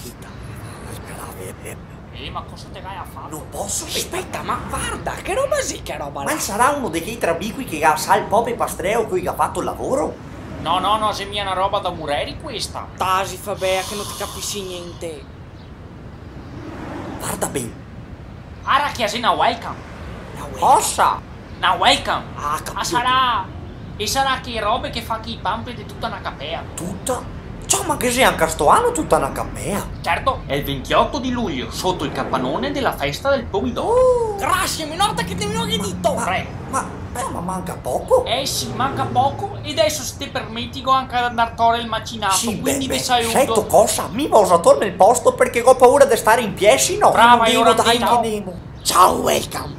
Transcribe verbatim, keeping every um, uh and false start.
Chita. Eh, ma cosa te gai a far? No poso, speta, ma varda, che roba xe che roba là? Ma sarà uno de chei trabicui che ga asà el pope pastreo che i ga fato el lavoro? No, no, no, xe mia na roba da mureri questa. Tasi, fa bea che no te capisi gnente. Varda ben. Ara che a xe na webcam. Na webcam? Cosa? Na webcam. Ah, capìo. A sarà, e sarà che robe che fa che i pampe de tuta na capea. Tuta? Ciò, ma ghe xe anca sto ano tuta na capea? Certo, xe el ventioto de lujo, soto el capanone de la festa del pomidoro. Oh! Grasie, me nota che te me lo ghe dito! Ma, prego. Ma, eh, ma manca poco. Eh sì, manca poco, e deso, se te permeti, go anca da andar a tore el macinato, sì, quindi ve saludo. Seto cosa? Mi vao a torme el posto parché go paura de stare in pie, se no. Brava, no, dai, andemo. Ciao, webcam.